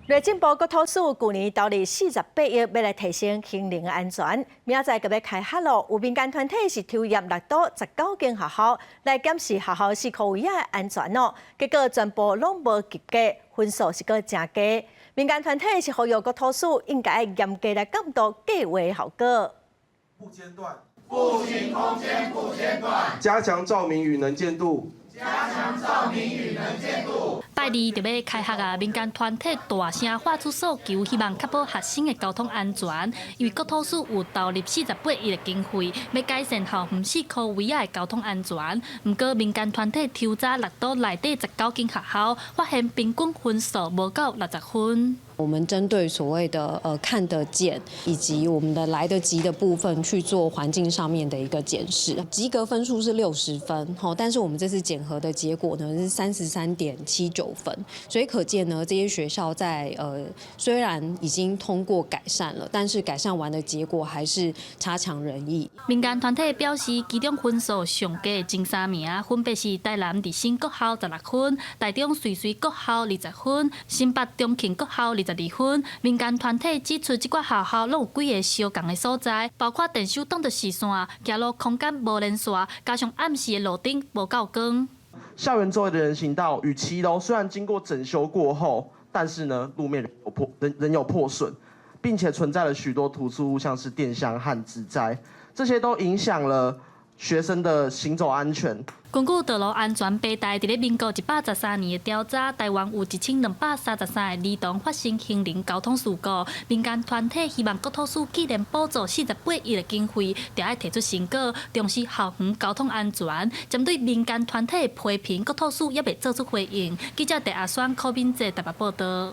內政部國土署舊年投入48億，欲來提升行人安全。明仔載閣欲開學囉，有民間團體是抽驗六都19間學校來檢視學校四箍圍仔的安全哦。結果全部攏無及格，分數是閣誠低。民間團體是呼籲國土署應該嚴格來監督計畫效果。不間斷，步行空間不間斷，加強照明與能見度。加強照明與能見度。拜二就欲開學啊！民間團體大聲發出訴求，希望確保學生的交通安全。因為國土署有投入48億的經費，欲改善校園四箍圍仔的交通安全。毋過民間團體抽查六都內底19間學校，發現平均分數無夠60分。我們針對所謂的看得見以及我們的來得及的部分去做環境上面的一個檢視，及格分數是60分，但是我們這次檢核的結果呢是33.79分，所以可見呢這些學校在雖然已經通過改善了，但是改善完的結果還是差強人意。民間團體表示，其中分數上低前三名分別是台南日新國校16分，台中瑞穗國校20分，新北中慶國校22分。民間團體指出，這寡學校攏有幾个相仝的所在，包括電手擋著視線、行路空間無連線，加上暗時的路燈無夠光。校園周圍的人行道與騎樓雖然經過整修過後，但是呢路面仍有破損，並且存在了許多突出物，像是電箱和植栽，這些都影響了學生的行走安全。根據道路安全白帶佇咧民國113年的調查，台灣有1233個兒童發生行人交通事故。民間團體希望國土署既然補助48億的經費，就愛提出成果，重視校園交通安全。針對民間團體的批評，國土署猶未做出回應。記者鄭阿雙、柯敏哲台北報導。